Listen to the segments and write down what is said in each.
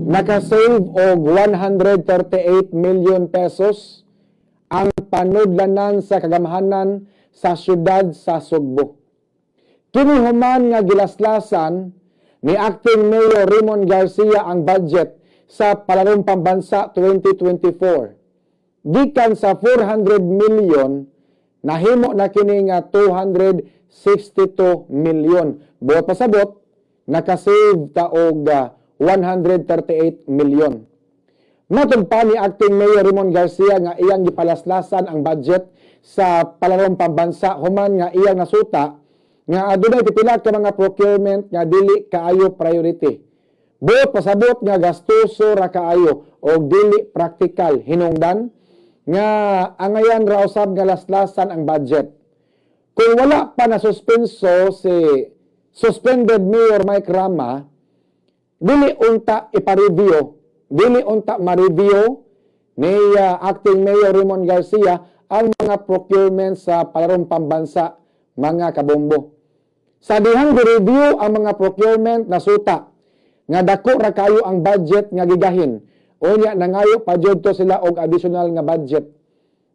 Nakasave og 138 million pesos ang panudlanan sa kagamhanan sa syudad sa Sugbo. Kini human nga gilaslasan ni Acting Mayor Raymond Garcia ang budget sa Palarong Pambansa 2024. Gikan sa 400 million, nahimo na kini nga 262 million. Buot pasabot, nakasave ta og 138 million. Matod pa ni Acting Mayor Raymond Garcia nga iyang gipalaslasan ang budget sa Palarong Pambansa human nga iyang nasuta nga adunay pipila ka mga procurement nga dili kaayo priority. Buot pasabot nga gastuso ra kaayo og dili practical, hinungdan nga angayan ra usab nga laslasan ang budget. Kung wala pa na suspenso si suspended Mayor Mike Rama, dili unta ipa-review, dili unta ma-review ni Acting Mayor Raymond Garcia ang mga procurement sa Palarong Pambansa, mga kabombo. Sa dihang review ang mga procurement, nasuta nga dako ra kayo ang budget nga gigahin. Unya nangayo pa jud to sila og additional nga budget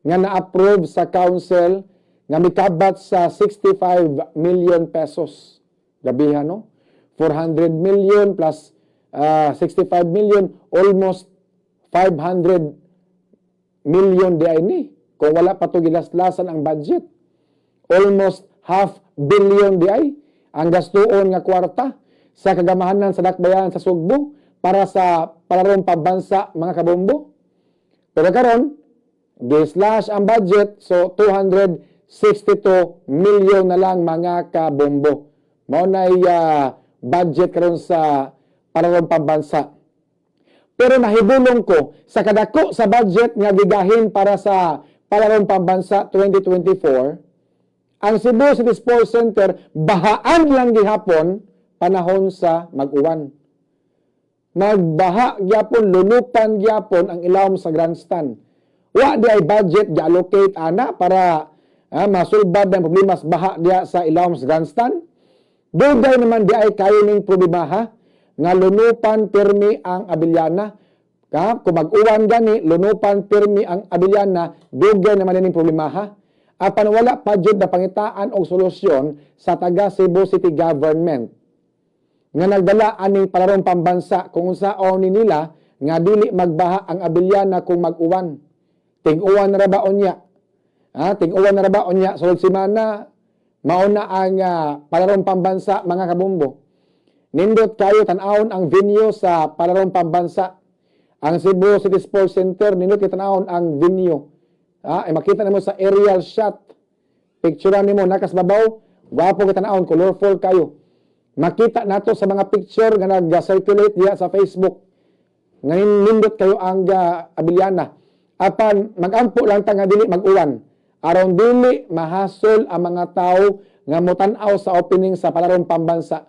nga na-approve sa council nga mikabat sa 65 million pesos. Gabihan, no? 400 million plus 65 million, almost 500 million di ay ni. Kung wala pa to gilaslasan ang budget. Almost half billion di ay ang gastuon nga kwarta sa kagamahanan sa dakbayan sa Sugbo para sa Palarong Pambansa, mga kabombo. Pero karon, gi-slash ang budget, so 262 million na lang, mga kabombo. Mao na budget karon sa Palarong Pambansa. Pero nahibulong ko sa kadako sa budget nga gigahin para sa Palarong Pambansa 2024, ang Cebu City Sports Center bahaan lang gihapon panahon sa mag-uwan. Magbaha gyapon, lunupan gyapon ang ilawom sa grandstand. Wa di ay budget gi-allocate ana para masulbad ang problema sa baha diya sa ilawom sa grandstand. Dugay naman di ay kayo ning problema ha, nga lunupan pirmi ang Abellana. Ka, kung mag-uwan gani, lunupan pirmi ang Abellana, dugay naman ning problema ha. Apan wala pa jud na pangitaan og solusyon sa taga Cebu City Government nga nagdala aning Palarong Pambansa kung unsaon ni nila nga dili magbaha ang Abellana kung mag-uwan. Ting-uwan na ra ba unya? Ha, ting-uwan na ra ba unya? Sulod semana mao na ang Palarong Pambansa, mga kabombo. Nindot kayo tan-awon ang venue sa Palarong Pambansa. Ang Cebu City Sports Center, nindot kay tan-awon ang venue. Ha, ay makita nimo sa aerial shot. Picturean nimo nakas babaw, gwapo kay tan-awon, colorful kayo. Makita nato sa mga picture nga nag-circulate diya sa Facebook. Ngayon nindot kayo ang Abellana. Apan magampo lang ta nga dili mag-uwan. Aron dili mahasol ang mga tao nga motan-aw sa opening sa Palarong Pambansa.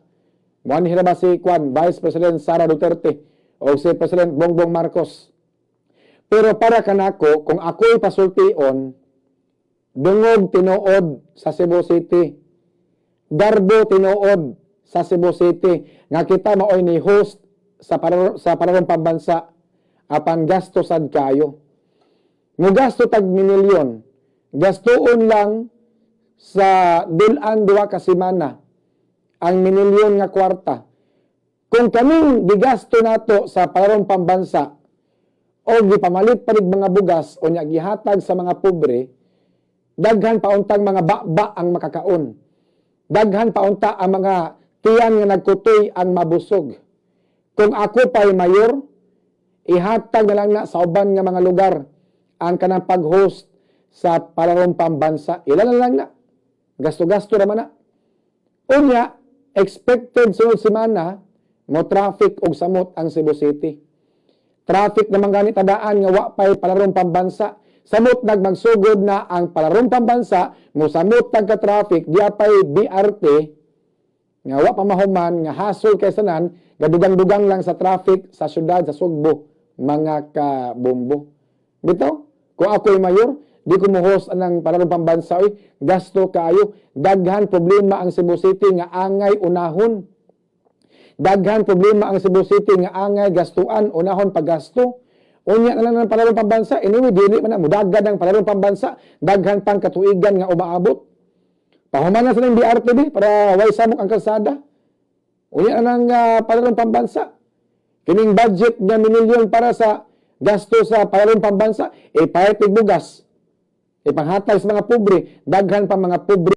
Mo ba si Kwan, Vice President Sara Duterte o si President Bongbong Marcos. Pero para kanako, kung ako'y pasultion, dungog tinuod sa Cebu City. Garbo tinuod sa Cebu City nga kita maoy ni host sa Palarong Pambansa, apan gasto sad kayo. Mugasto tag milyon. Gastuon lang sa dul-an 2 ka semana ang minilyon nga kwarta. Kung kaming gigasto nato sa Palarong Pambansa o gipamalit pa mga bugas o nya gihatag sa mga pobre, daghan pa untang mga baba ang makakaon. Daghan pa unta ang mga tiyan nga nagkutoy ang mabusog. Kung ako pa'y mayor, ihatag na lang na sa uban nga mga lugar ang kanang pag-host sa Palarong Pambansa. Ilan na lang na. Gasto-gasto naman na. Unya, expected sunod semana, mo traffic og samot ang Cebu City. Traffic naman gani tadaan nga wa pa'y Palarong Pambansa. Samot nagmagsugod na ang Palarong Pambansa, mo samot tagka-traffic, diya pa'y BRT, nga wa pa mahuman, nga hasol kay sanan, gadugang-dugang lang sa traffic sa syudad sa Sugbo, mga kabombo. Bitaw, kung ako'y mayor, di ko mo-host anang Palarong Pambansa oy, gasto kaayo, daghan problema ang Cebu City nga angay unahon. Daghan problema ang Cebu City nga angay gastuan, unahon paggasto. Unya na lang ng palarong pambansa. Anyway, dili man na mudagad ang palarong pambansa. Daghan pang katuigan nga umaabot. Pahuman na sa ng BRT para way samok ang kalsada. Unya na ng palarong pambansa. Kining budget nga milyon para sa gasto sa palarong pambansa, eh payat bugas. Ipanghatag sa mga pobre, daghan pa mga pobre.